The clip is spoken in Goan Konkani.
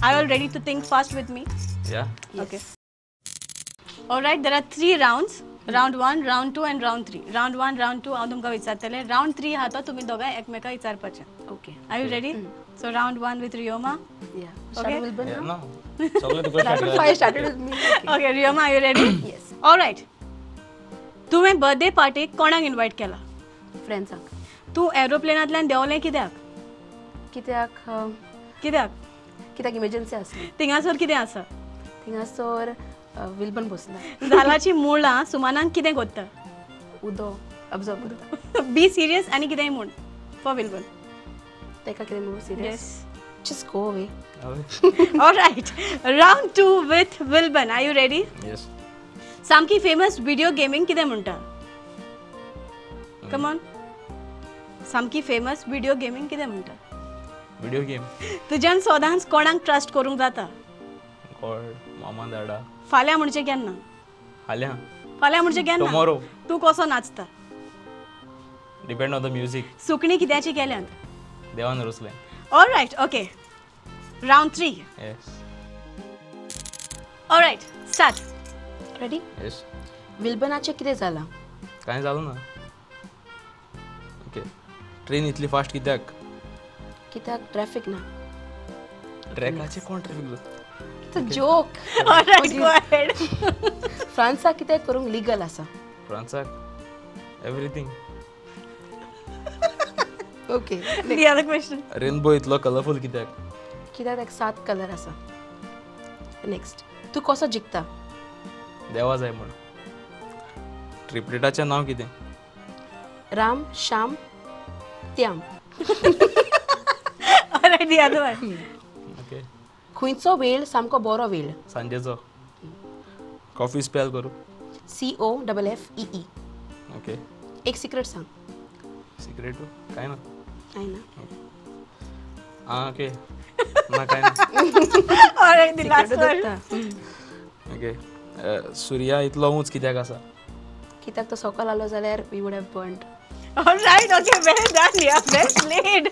Are you all ready to think fast with me? Yeah. Okay. All right, there are 3 rounds. Round 1, round 2 and round 3. Round 1, round 2 हांव तुमकां विचारतलें. Round 3 आहा तो तुमी दोगांय एकमेका विचारपाचें. Okay. Are you ready? So round 1 with Rioma. Yeah. Okay. Start with Yeah, no. No. सगळें तुका start I started with me. Okay. Okay, Rioma, are you ready? Yes. All right. तुवें बर्थडे पार्टीक कोणाक इन्वायट केला? फ्रेंड्सांक. तूं एरोप्लेनांतल्यान देंवलें कित्याक? कित्याक? कित्याक? कित्याक इमर्जन्सी आसली. थिंगासर कितें आसा? थिंगासर विल्बन बसला. झाडाची मुळां सुमानाक कितें कोत्ता? उदो अब्जॉर्ब करता. बी सिरियस आनी कितेंय म्हूण फॉर विल्बन. ताका कितें म्हणूं serious? Yes. Just go away. All right. Round 2 with Wilburn. Are you ready? Yes. सामकी फेमस व्हिडिओ गेमींग कितें म्हणटा? Come on. सामकी फेमस व्हिडिओ गेमींग कितें म्हणटा? Video game. तुज्यान सदांच कोणाक ट्रस्ट करूंक जाता? गॉड, मामा, दादा. फाल्यां म्हणजे केन्ना? फाल्यां. फाल्यां म्हणजे केन्ना? टुमॉरो. तूं कसो नाचता? Depend on the music. सुकणीं कित्याची केल्यांत? देवान रचलें. All right, okay. Round 3. Yes. All right, start. Ready? Yes. विल्बनाचें कितें जालां? कांय जालो ना. ओके. ट्रेन इतली फास्ट कित्याक? कित्याक ट्रॅफिक ना. ट्रॅकाचेर कोण ट्रॅफिक जाता? It's a joke. All right, go ahead. फ्रांसाक कितें करूंक लिगल आसा? फ्रांसाक everything. Okay. The other question. Rainbow इतलो कलरफुल कित्याक? कित्याक ताका 7 कलर आसा. नेक्स्ट. तूं कसो जिखता? देवा जाय म्हूण. ट्रिपलेटाचें नांव कितें? राम, श्याम, त्याम. All right, the other one. Okay. खंयचो वेळ सामको बरो वेळ? सांजेचो. कॉफी स्पेल करूं? COFFEE. Okay. एक सिक्रेट सांग. सिक्रेट काय ना? काय ना. आं ओके. ना काय ना. All right, the last one. Okay. Surya इतलो ऊंच कित्याक आसा? कित्याक तो सकल आलो जाल्यार we would have burned. All right, okay, well done. Yeah, well played.